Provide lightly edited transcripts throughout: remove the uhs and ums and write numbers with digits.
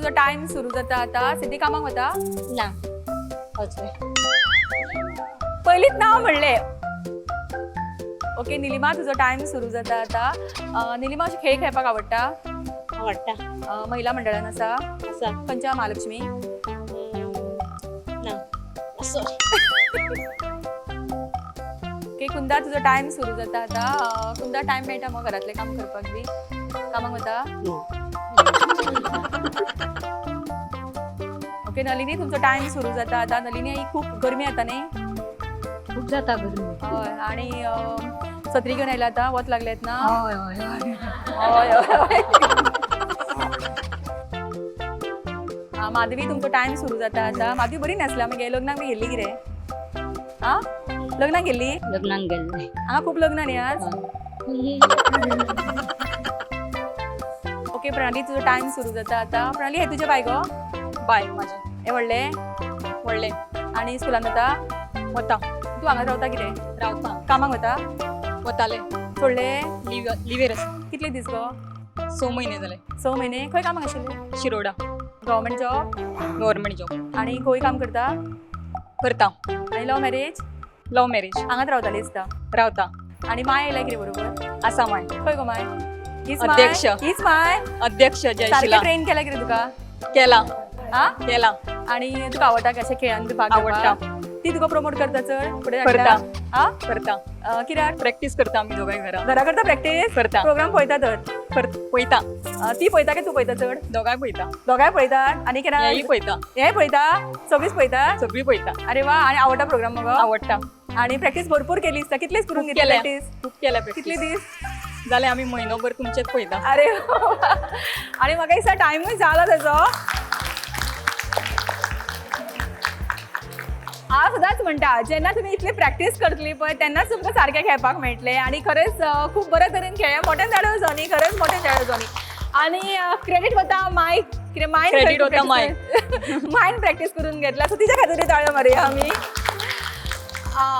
तुजो टायम सुरू जाता आता. सिद्धी, कामाक वता? ना, हजबंड. पयलींच नांव म्हणलें. ओके निलिमा, तुजो टायम सुरू जाता आता. निलिमा, अशें खेळ खेळपाक आवडटा? आवडटा. महिला मंडळान आसा? आसा. खंयच्या, महालक्ष्मी? ना, असो. ओके कुंदा, तुजो टायम सुरू जाता आता. कुंदा, टायम मेळटा मग घरातलें काम करपाक बी? कामाक वता? ओके नलिनी, तुमचो टायम सुरू जाता आता. नलिनी आई, खूप गरमी आता न्ही? खूप जाता गरमी. हय, आणि सत्री घेऊन आयला आता, वत लागलेत ना? हय हय हय. हय हय हय. माधवी, तुमचो टायम सुरू जाता आता. माधवी, बरी नासला मगे लग्नाक बी गेल्ली कितें? आ, लग्नाक गेल्ली? लग्नाक गेल्ले. हांगा खूप लग्न न्ही आज. ओके प्रणाली, तुजो टायम सुरू जाता आता. प्रणाली, हे तुजें बाय गो? बाय माझे. हे व्हडलें? व्हडलें. आनी स्कुलान वता? वता. तूं हांगा रावता कितें? रावता. कामाक वता? वताले. सोडलें? लिवेर आसा. कितले दीस गो? 6 म्हयने जाले. 6 म्हयने. खंय कामाक आशिल्लें? Shiroda. Government job? Government job. आनी खंय काम करता? करता. आनी लव मॅरेज? Love marriage. हांगाच रावताली दिसता. रावता. आनी माय आयल्या कितें बरोबर? आसा माय. खंय गो माय? हीच माय? अध्यक्ष. हीच माय? अध्यक्ष. सारकें जयशिला. ट्रेन केल्या कितें तुका? केला. आ? केला. आनी तुका आवडटा कशें खेळान बी भाग आवडटा. घेवपाक? ती तुका प्रमोट करता चड फुडें? करता. आ? करता. कित्याक? प्रॅक्टीस करता आमी दोगांय घरा. घरा करता प्रॅक्टीस? करता. प्रोग्राम पळयता तर? पळयता. ती पळयता की तूं पळयता चड? दोगांय पळयता. दोगांय पळयतात आनी केन्ना हेंय पळयता. हेंय पळयता? सगळीच पळयता? सगळीं पळयता. अरे वा, आनी आवडटा प्रोग्राम मगो? आवडटा. आनी प्रॅक्टीस भरपूर केली दिसता. कितलीच करून खूब घेतली केल्या. प्रॅक्टीस? खूब केल्या. कितले प्रॅक्टीस. दीस? जाले, आमी म्हयनोभर तुमचेच पळयता. अरे वा. आणि म्हाका दिसता टायमूय जाला तेजो. हांव सदांच म्हणटा, जेन्ना तुमी इतली प्रॅक्टीस करतली पळय, तेन्नाच तुमकां सारकें खेळपाक मेळटलें. आनी खरेंच खूब बरे तरेन खेळ्ळें. मोठ्यान जाळयो जावनी, खरेंच मोठ्यान जाळयो जावनी. आनी क्रेडीट वता मायक, कितें मायन? Credit वता. मायन प्रॅक्टीस करून घेतला, सो तिच्या खातीर ताळयो मारया आमी.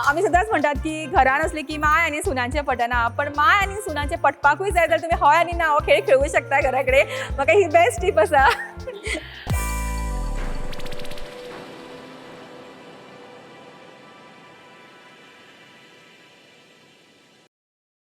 आमी सदांच म्हणटात की घरान असली की माय आनी सुनांचें पटना, पण माय आनी सुनांचें पटपाकूय जाय जाल्यार तुमी हय आनी ना हो खेळ खेळूं शकता घरा कडेन. म्हाका ही बेस्ट टीप आसा.